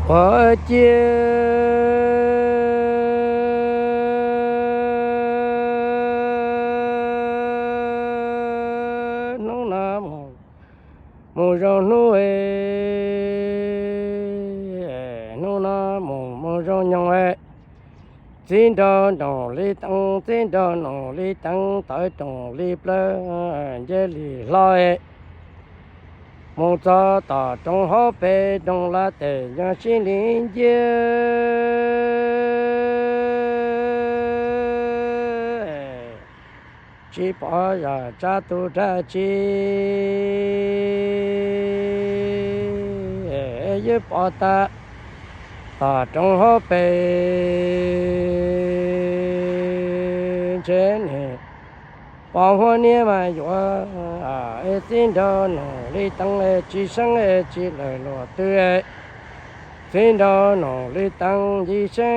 Ua ciav hnub no mus, mus zoo hnub, hnub no mus mus zoo nyoog, txiv nraug Noom Lis Teev, txiv nraug Noom Lis Teev tawv roos li plawv, nce li hlo, mus txog tom roob hauv pes roos lav tes nyob sib li nciab, tsis pom zam tsa tus dab tsi, yuav pom tag tom roob hauv pes ntshe nim pom huab niab mas yuav, es txiv nraug Noom Lis Teev es tsis seeb es tsis lawm luag twg, txiv nraug Noom Lis Teev yim seeb,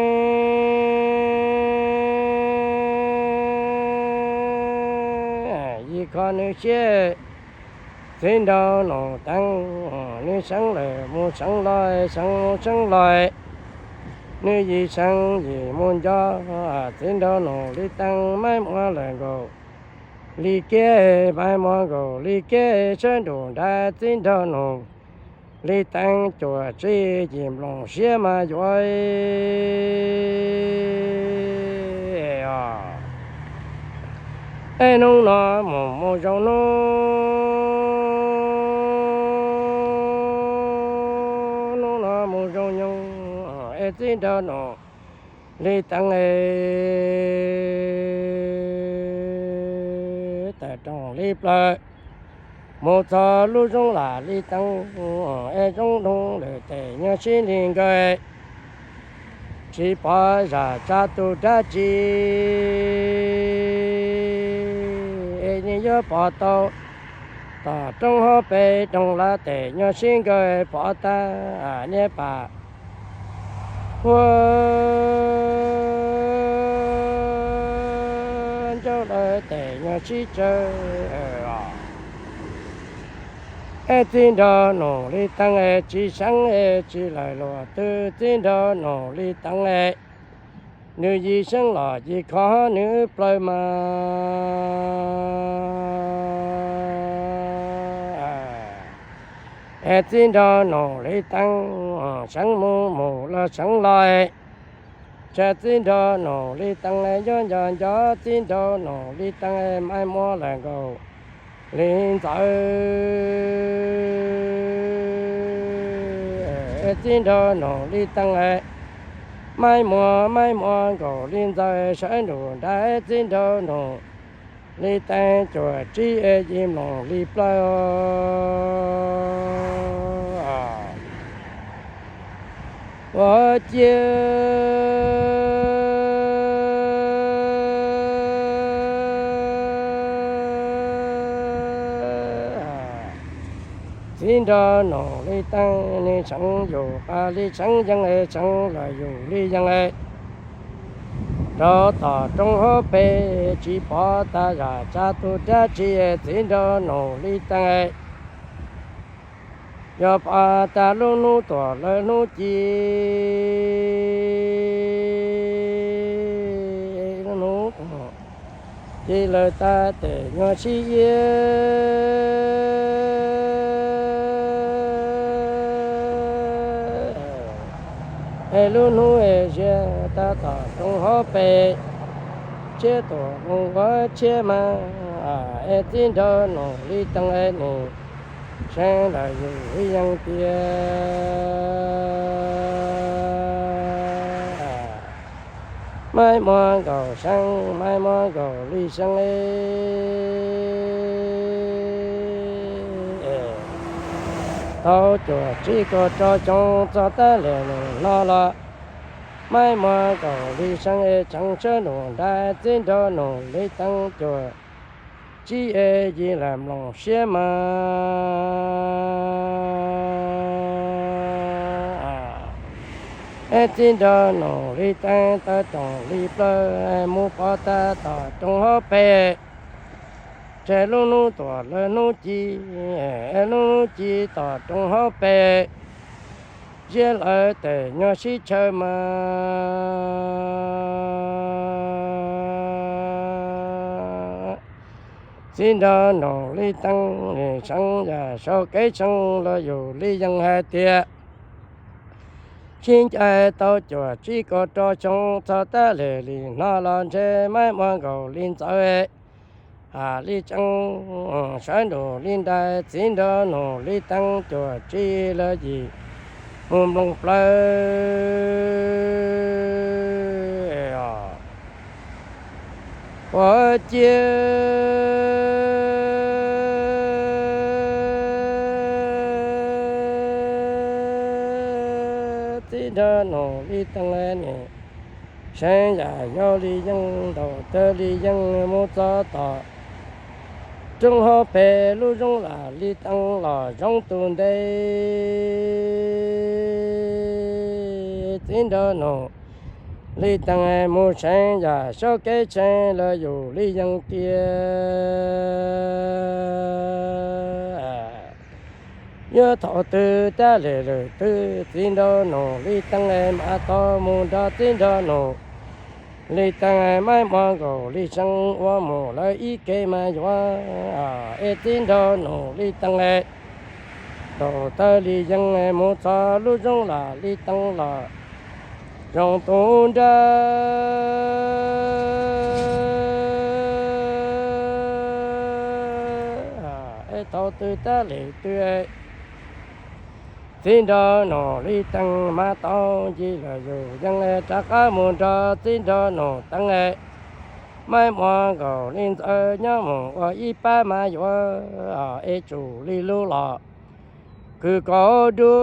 yim kho nws siab, txiv nraug Noom Teev, nws seeb lawm mus seeb los, seeb mus seeb los, nws yim seeb yim mus nco, txiv nraug Noom Lis Teev, Maiv Muam lawm nkaus li kiag, Maiv Muam nkaus li kiag, sawv nrug nrad txiv nraug Noom Lis Teev cuam tsib yim nploos siab mas yuav, es hnub no mus mus zoo hnub, hnub no mus zoo nyoog, es txiv nraug Noom Lis Teev es tawv roos li plawv, mus txog lub zoov Lis Teev es zoov doog lawm tes nyob sib li nkawd, tsis pom zam tsa tus dab tsi, es nws yuav pom tau tom roob hauv pes roos lav tes nyob sib nkawd, pom tag niag pam huab ntsauj lawm tes nyob sib tsawv. Es txiv nraug Noom Lis Teev es tsis seeb es tsis lawm luag twg, txiv nraug Noom Lis Teev es nws yim seeb los yim kho nws plaws mas, es txiv nraug Noom Lis Teev seeb mus mus los seeb los, tsam txiv nraug Noom Lis Teev nyob nco nco, txiv nraug Noom Lis Teev Maiv Muam lawm nkaus li ntxawm, txiv nraug Noom Lis Teev, Maiv Muam, Maiv Muam nkaus li ntxawm, sawv nrug nrad txiv nraug Noom Lis Teev cuam tsib yim nploos li plawv. Ua ciav txiv nraug Noom Lis Teev, nws seev yus qas li seev yees, seev lawm yus li yees, rau tom roob hauv pes tsis pom tag zam tsa tus dab tsi, txiv nraug Noom Lis Teev. Yog pom tag lub hnub tuam lawm hnub ci, lub hnub ci lawm tag tes nyuag sib iab, es lub hnub es ziag tag tom roob hauv pes, tshiab tuam mus ua tshiab mas, es txiv nraug Noom Lis Teev es nws seev lawm yus li yees tiag. Maiv Muam nkaus seev, Maiv Muam nkaus li seev, tau cuam tsib kaum rau xyoo txog tab li nim no los, Maiv Muam nkaus li seev es tseev sawv nrug nrad txiv nraug Noom Lis Teev cuam tsib yim nploos siab mas, es txiv nraug Noom Lis Teev tawv roos li plawv, mus pom tag tom roob hauv pes, tsam lub hnub tuam lawm hnub ci, lub hnub ci tom roob hauv pes, ziab lawv tes nyuag sib chaw mas. Txiv nraug Nus Li Teej nim seev yam sau kev seev los yus Li Yeej hais tias, sib ncaim tau cuam tsib kaum rau xyoo txog tab lem li no los ntshe Maiv Muas Nkaus Li Ntxawm, Li Tseeb, Sawv Nus Li Ntais, Txiv nraug Nus Li Teej cuam tsib los yim mus nplooj plaws. Ua ciav Txiv nraug Nus Li Teej nim seev yam yog Li Yeej ntaus tawg Li Yeej mus txog tom roob hauv pes lub zoov lam Li Teej los zoov tus ntej. Txiv nraug Nus Li Teej mus seev yam sau kev seev los yus Li Yeej tiag. Yuav thaum twg tab lem lwm twg Txiv nraug Nus Li Teej mam tau mus nrog Txiv nraug Nus Li Teej, Maiv Muas Nkaus Li Seev ua mus lawv ib ke mas yuav, es Txiv nraug Nus Li Teej ntaus tawg Li Yeej mus txog lub zoov lam Li Teej los zoov tus nrag. Es thaum twg tab lem twg Txiv nraug Nus Li Teej mas tau ncig los yus Yeej rov qab mus nrog Txiv nraug Nus Teej, Maiv Muas Nkaus Li Ntxawm nyob mus ua ib pab mas yuav, es tsum li lub los kwv kaus dua.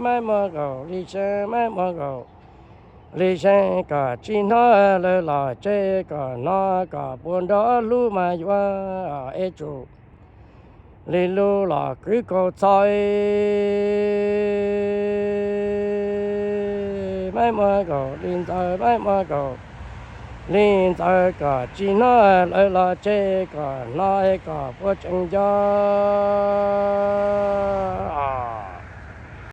Maiv Muas Nkaus Li Seev, Maiv Muas Nkaus Li Seev kom tsis hnov lawv los tseg kom hnov kom puas nrog hlub mas yuav, es tsum li lub los kwv kaus txhoj. Maiv Muas Nkaus Li Ntxawm, Maiv Muas Nkaus Li Ntxawm kom tsis hnov lawv los tseg kom hnov kom puas tseem nco.